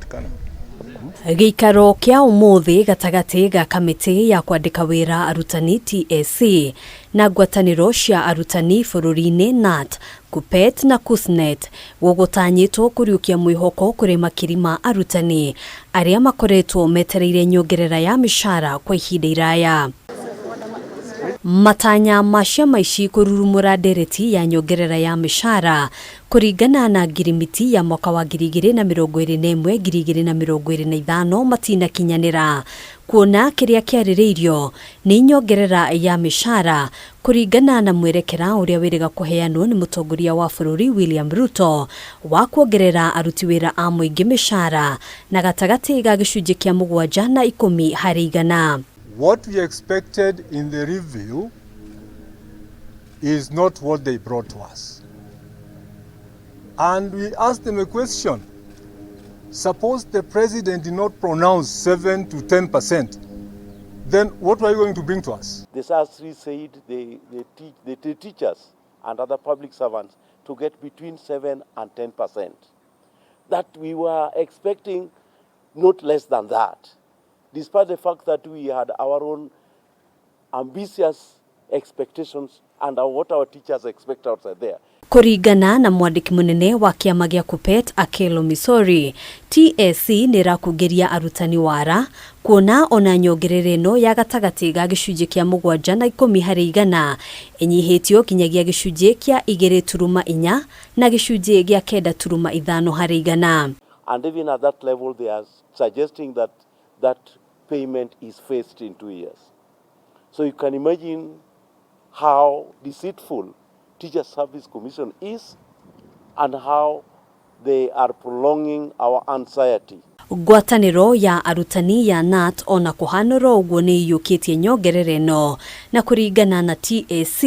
imepatikana. Gĩikaro kĩa ũmũthĩ gatagatĩ ga kamĩtĩ ya kwandĩka wĩra arutani TSC na ngwatanĩro cia arutani bũrũri-inĩ KNUT, KUPPET na KUSNET gũgũtanyĩtwo kũriũkia mwĩhoko kũrĩ makiri ma arutani arĩa makoretwo metereire nyongerera ya mĩcara kwa ihinda iraya. Matanya ma ciama ici kũrurumũra ndereti ya nyongerera ya mĩcara kũringana na ngirimiti ya mwaka wa 2021 2025 matinakinyanĩra kuona kĩrĩa kĩarĩrĩirio nĩ nyongerera ya mĩcara kũringana na mwerekera ũrĩa wĩrĩga kũheanwo nĩ mũtongoria wa bũrũri William Ruto wa kuongerera aruti wĩra a mũingĩ mĩcara na gatagatĩ ga gĩcunjĩ kĩa 7 na 10 harĩ igana. What we expected in the review is not what they brought to us. And we asked them a question. Suppose the president did not pronounce 7 to 10%, then what were you going to bring to us? The SASRI said they teach, the teachers and other public servants to get between 7 and 10%. That we were expecting not less than that, despite the fact that we had our own ambitious expectations and what our teachers expect outside there. Kũringana na mwandĩki mũnene wa kĩama gĩa KUPPET Akelo Misori, TSC nĩ ĩrakungĩria arutani wara kuona ona nyongerera ĩno ya gatagatĩ ga gĩcunjĩ kĩa 7 na 10 harĩ igana ĩnyihĩtio nginyagia gĩcunjĩ kĩa 2.4 na gĩcunjĩ gĩa 9.5 harĩ igana. And even at that level, they are suggesting that that payment is phased in 2 years. So you can imagine how deceitful Teacher Service Commission is and how they are prolonging our anxiety. Ngwatanĩro ya arutani ya KNUT ona kũhanũra ũguo nĩ iyũkĩtie nyongerera ĩno na kũringana na TSC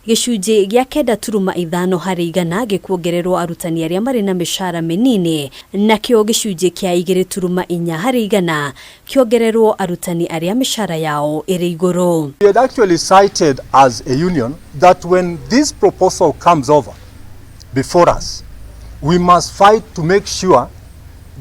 gĩcunjĩ gĩa 9.5 harĩ igana gĩkuongererwo arutani arĩa marĩ na mĩcara mĩnini, nakĩo gĩcunjĩ kĩa 2.4 harĩ igana kĩongererwo arutani arĩa mĩcara yao ĩrĩ igũrũ. We had actually cited as a union that when this proposal comes over before us, we must fight to make sure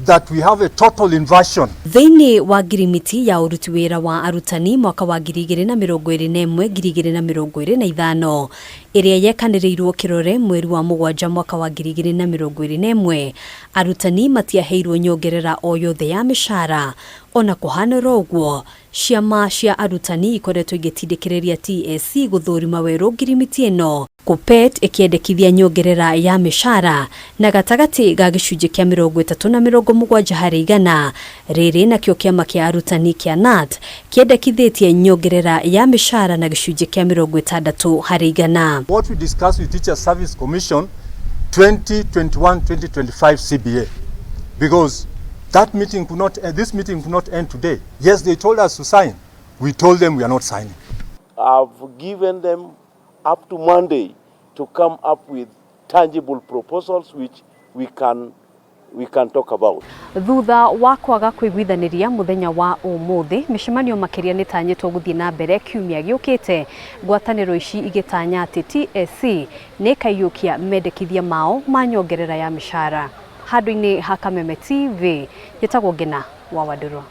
that we have a total inversion. Thĩinĩ wa ngirimiti ya ũruti wĩra wa arutani mwaka wa 2021 2025 ĩrĩa yekanĩrĩirwo kĩrore mweri wa 7 mwaka wa 2021, arutani matiaheirwo nyongerera o yothe ya mĩcara. Ona kũhanĩra ũguo, ciama cia arutani ikoretwo igĩtindĩkĩrĩria TSC gũthũrima werũ ngirimiti ĩno, KUPPET ĩkĩendekithia nyongerera ya mĩcara na gatagatĩ ga gĩcunjĩ kĩa 30 na 70 harĩ igana rĩrĩ, nakĩo kĩama kĩa arutani kĩa KNUT kĩendekithĩtie nyongerera ya mĩcara na gĩcunjĩ kĩa 60 harĩ igana. What we discussed with Teacher Service Commission 2021-2025 CBA, because that meeting could not, this meeting could not end today. Yes, they told us to sign. We told them we are not signing. I've given them up to Monday to come up with tangible proposals which we can talk about. Thutha wa kwaga kũiguithanĩria mũthenya wa ũmũthĩ, mĩcemanio makĩria nĩ tanyĩtwo gũthiĩ na mbere kiumia gĩũkĩte, ngwatanĩro ici igĩtanya atĩ TSC nĩ ĩkaiyũkia mendekithia mao ma nyongerera ya mĩcara. Handũ-inĩ ha Kameme TV, njĩtagwo Ngina wa Wandũrũ.